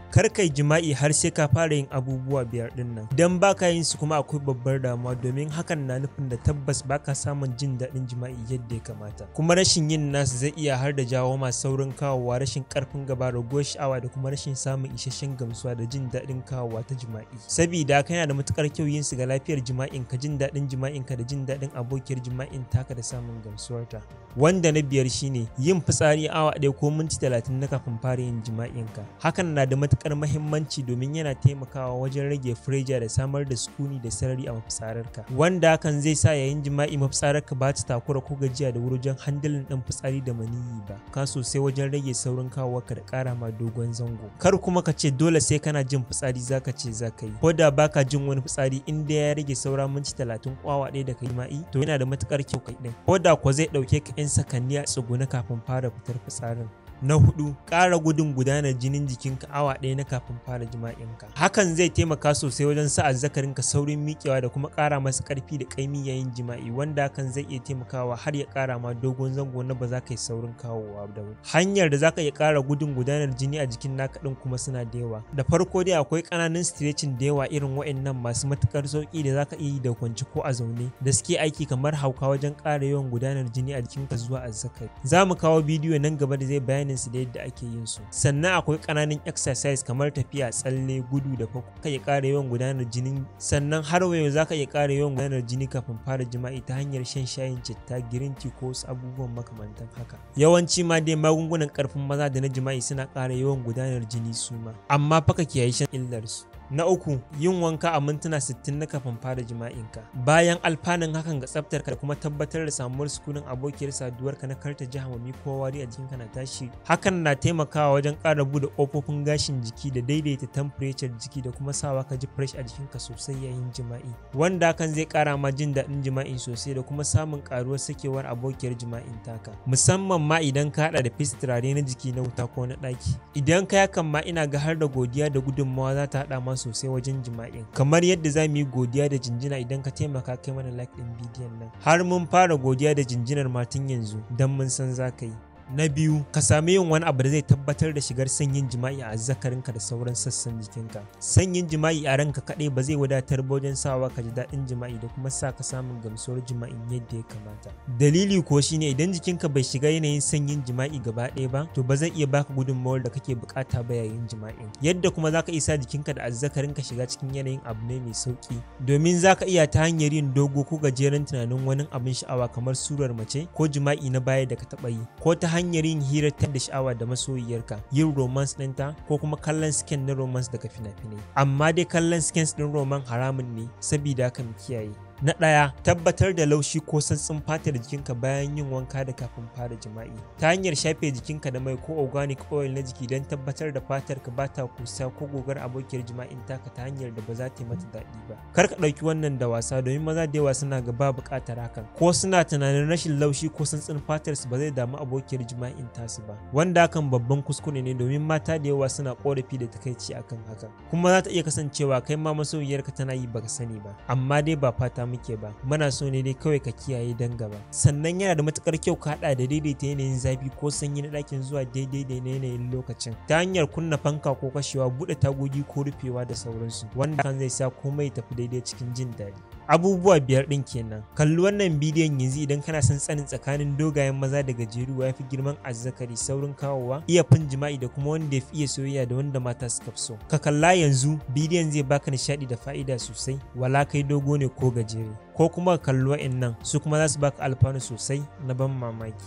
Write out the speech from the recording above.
Kar kai jima'i har sai ka fara yin abubuwa 5 ɗin nan. Idan baka yin su kuma akwai babbar damuwa, domin hakan na nufin da tabbas baka samun jin daɗin jima'i yadda ya kamata. Kuma rashin yin nasu zai iya har da jawo ma saurin kawowa, rashin ƙarfin gaba, raguwar sha'awa da kuma rashin samun isasshen gamsuwa da jin daɗin kawowa ta jima'i. Sabida haka yana da matuƙar kyau yin su ga lafiyar jima'in ka, jin daɗin jima'in ka da jin daɗin abokiyar jima'in taka da samun gamsuwarta. Wanda na 5 shine yin fitsari awa 1 ko minti 30 na kafin fara yin jima'in ka. Hakan na da matuƙar mahimmanci domin yana taimakawa wajen rage fureja da samar da sukuni da sarari a mafitsararka, wanda hakan zai sa yayin jima'i mafitsararka ba ta takura ko gajiya da wuri wajen handling ɗin fitsari da maniyyi ba, ka sosai wajen rage saurin kawowarka da ƙara ma dogon zango. Kar kuma ka ce dole sai kana jin fitsari zaka ce zaka yi, ko da baka jin wani fitsari in dai ya rage saura minti 30 ko awa 1 da ka yi jima'i, to yana da matuƙar kyau kai ɗin, ko da kuwa zai ɗauke ka 'yan sakanni a tsugune kafin fara fitar fitsarin. Na 4, ƙara gudun gudanar jinin jikinka awa 1 na kafin fara jima'inka. Hakan zai taimaka sosai wajen sa azzakarinka saurin miƙewa da kuma ƙara masa ƙarfi da ƙaimi yayin jima'i, wanda hakan zai iya taimakawa har ya ƙara ma dogon zango na ba za ka yi saurin kawowa da wuri. Hanyar da za ka iya ƙara gudun gudanar jini a jikin naka ɗin kuma suna da yawa. Da farko dai akwai ƙananan stretching da yawa irin waɗannan masu matuƙar sauƙi da za ka iya yi da kwance ko a zaune, da suke aiki kamar hauka wajen ƙara yawan gudanar jini a jikinka zuwa azzakari. Za mu kawo bidiyo nan gaba da zai bayani su da yadda ake yin su. Sannan akwai ƙananan exercise kamar tafiya, tsalle, gudu da fako, ka iya ƙara yawan gudanar jinin. Sannan har wa yau zaka iya ƙara yawan gudanar jini kafin fara jima'i ta hanyar shan shayin citta, green tea ko wasu abubuwan makamantan haka. Yawanci ma dai magungunan ƙarfin maza da na jima'i suna ƙara yawan gudanar jini su ma, amma fa ka kiyaye shan illar su. Na 3, yin wanka a mintuna 60 na kafin fara jima'inka. Bayan alfanun hakan ga tsaftarka da kuma tabbatar da samuwar sukunin abokiyar saduwarka na karta ji hamami ko wari a jikinka na tashi, hakan na taimakawa wajen ƙara buɗe ƙofofin gashin jiki da daidaita temperature jiki da kuma sawa ka ji fresh a jikinka sosai yayin jima'i, wanda hakan zai ƙara ma jin daɗin jima'in sosai da kuma samun ƙaruwar sakewar abokiyar jima'in taka, musamman ma idan ka haɗa da fes turare na jiki na wuta ko na ɗaki. Idan ka hakan ma ina ga har da godiya da gudunmawa za ta haɗa ma sosai wajen jima'in, kamar yadda za mu yi godiya da jinjina idan ka taimaka kai mana like ɗin bidiyon nan. Har mun fara godiya da jinjinar ma tun yanzu don mun san za ka yi. Na 2, ka sami yin wani abu da zai tabbatar da shigar sanyin jima'i a azzakarinka da sauran sassan jikinka. Sanyin jima'i a ranka kaɗai ba zai wadatar ba wajen sawa ka ji daɗin jima'i da kuma sa ka samun gamsuwar jima'in yadda ya kamata. Dalili kuwa shine idan jikinka bai shiga yanayin sanyin jima'i gaba ɗaya ba, to ba zai iya baka gudunmawar da kake buƙata ba yayin jima'in. Yadda kuma zaka iya sa jikinka da azzakarinka shiga cikin yanayin abu ne mai sauƙi, domin zaka iya ta hanyar yin dogo ko gajeren tunanin wani abin sha'awa kamar surar mace ko jima'i na baya da ka taɓa yi, ko ta hanyar yin hirar da sha'awa da masoyiyarka, yin romance ɗinta ko kuma kallon skin na romance daga fina-finai. Amma dai kallon skins ɗin romance haramun ne, sabida haka mu kiyaye. Na 1, tabbatar da laushi ko santsin fatar jikinka bayan yin wanka da kafin fara jima'i, ta hanyar shafe jikinka da mai ko organic oil na jiki don tabbatar da fatarka ba ta kusa ko gogar abokiyar jima'in taka ta hanyar da ba za ta yi mata daɗi ba. Kar ka ɗauki wannan da wasa, domin maza da yawa suna ga ba buƙatar hakan, ko suna tunanin rashin laushi ko santsin fatar su ba zai damu abokiyar jima'in tasu ba, wanda hakan babban kuskure ne, domin mata da yawa suna ƙorafi da takaici akan hakan. Kuma za ta iya kasancewa kai ma masoyiyarka tana yi baka sani ba, amma dai ba fata muke ba, muna so ne dai kawai ka kiyaye dan gaba. Sannan yana da matukar kyau ka haɗa da daidaita yanayin zafi ko sanyi na ɗakin zuwa daidai da yanayin lokacin, ta hanyar kunna fanka ko kashewa, buɗe tagogi ko rufewa da sauransu, wanda kan zai sa komai tafi daidai cikin jin daɗi. Abubuwa 5 ɗin kenan. Kalli wannan bidiyon yanzu idan kana son tsanin tsakanin dogayen maza da gajeru ya fi girman azzakari, saurin kawowa, iya fin jima'i da kuma wanda ya fi iya soyayya da wanda mata suka fi so. Ka kalla yanzu, bidiyon zai baka nishaɗi da fa'ida sosai, wala kai dogo ne ko gajere. Ko kuma ka kalli wa'innan, su kuma za su baka alfanu sosai na ban mamaki.